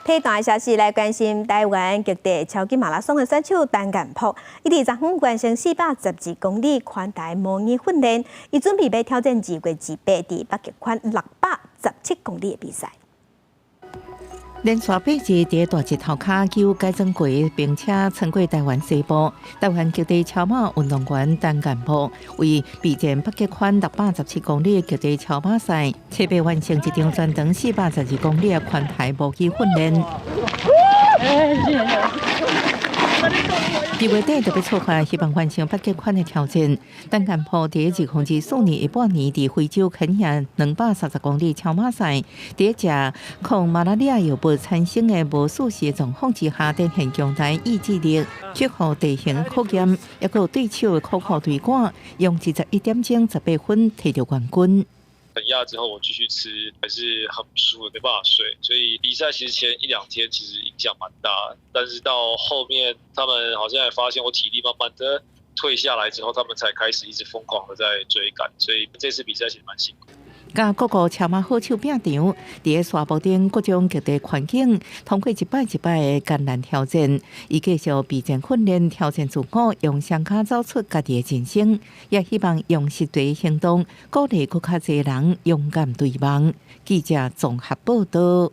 體壇消息來關心台灣極地超級馬拉松的選手陳彥博，伊佇昨昏完成412公里環台模擬訓練，伊準備欲挑戰2月28佇北極圈617公里的比賽。連續8日佇大日頭跤求改裝過冰車穿過台灣西部，台灣極地超馬運動員陳彥博為備戰北極圈617公里的極地超馬賽，七八完成一場全長412公里的環台模擬訓練。2月底就欲出發，希望完成北極圈的挑戰。陳彥博佇2024年下半年佇非洲肯亞230公里超馬賽，佇食抗馬拉利亞藥物產生的無舒適狀況之下，展現強大意志力，克服地形考驗，抑閣有對手的苦苦追趕，用21點鐘18分提著冠軍。肯亞之後，我繼續吃，還是很不舒服，沒辦法睡。所以比賽其實前一兩天其實影響蠻大，但是到後面他們好像也發現我體力慢慢的退下來之後，他們才開始一直瘋狂的在追趕。所以這次比賽其實蠻辛苦。佮各國超馬好手拚場，佇沙漠頂各種極地環境，通過一擺一擺的艱難挑戰，伊繼續備戰訓練，挑戰自我，用雙跤走出家己的人生，也希望用實際行動鼓勵閣較濟人勇敢追夢。記者綜合報導。